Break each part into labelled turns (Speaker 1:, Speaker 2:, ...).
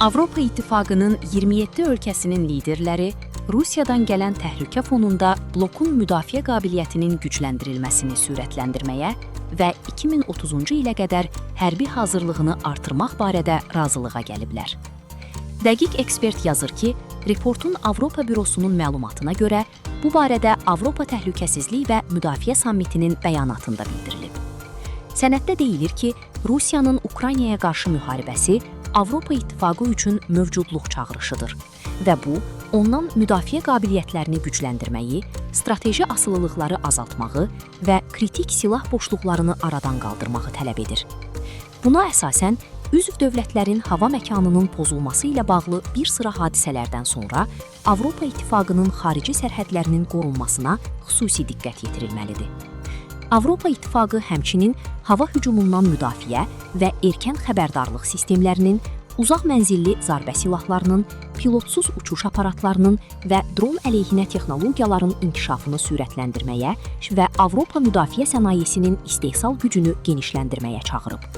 Speaker 1: Avropa İttifaqının 27 ölkəsinin liderləri Rusiyadan gələn təhlükə fonunda blokun müdafiə qabiliyyətinin gücləndirilməsini sürətləndirməyə və 2030-cu ilə qədər hərbi hazırlığını artırmaq barədə razılığa gəliblər. Dəqiq ekspert yazır ki, Reportun Avropa Bürosunun məlumatına görə bu barədə Avropa Təhlükəsizlik və Müdafiə Sammitinin bəyanatında bildirilib. Sənəddə deyilir ki, Rusiyanın Ukraynaya qarşı müharibəsi Avropa İttifaqı üçün mövcudluq çağırışıdır və bu, ondan müdafiə qabiliyyətlərini gücləndirməyi, strateji asılılıqları azaltmağı və kritik silah boşluqlarını aradan qaldırmağı tələb edir. Buna əsasən, üzv dövlətlərin hava məkanının pozulması ilə bağlı bir sıra hadisələrdən sonra Avropa İttifaqının xarici sərhədlərinin qorunmasına xüsusi diqqət yetirilməlidir. Avropa İttifaqı həmçinin hava hücumundan müdafiə və erkən xəbərdarlıq sistemlərinin, uzaq mənzilli zərbə silahlarının, pilotsuz uçuş aparatlarının və dron əleyhinə texnologiyaların inkişafını sürətləndirməyə və Avropa müdafiə sənayesinin istehsal gücünü genişləndirməyə çağırıb.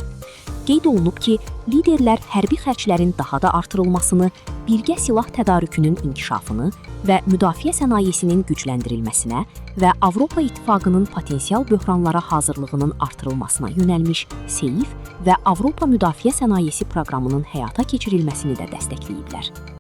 Speaker 1: Qeyd olunub ki, liderlər hərbi xərclərin daha da artırılmasını, birgə silah tədarükünün inkişafını və müdafiə sənayesinin gücləndirilməsinə və Avropa İttifaqının potensial böhranlara hazırlığının artırılmasına yönəlmiş SEYF və Avropa Müdafiə Sənayesi proqramının həyata keçirilməsini də dəstəkləyiblər.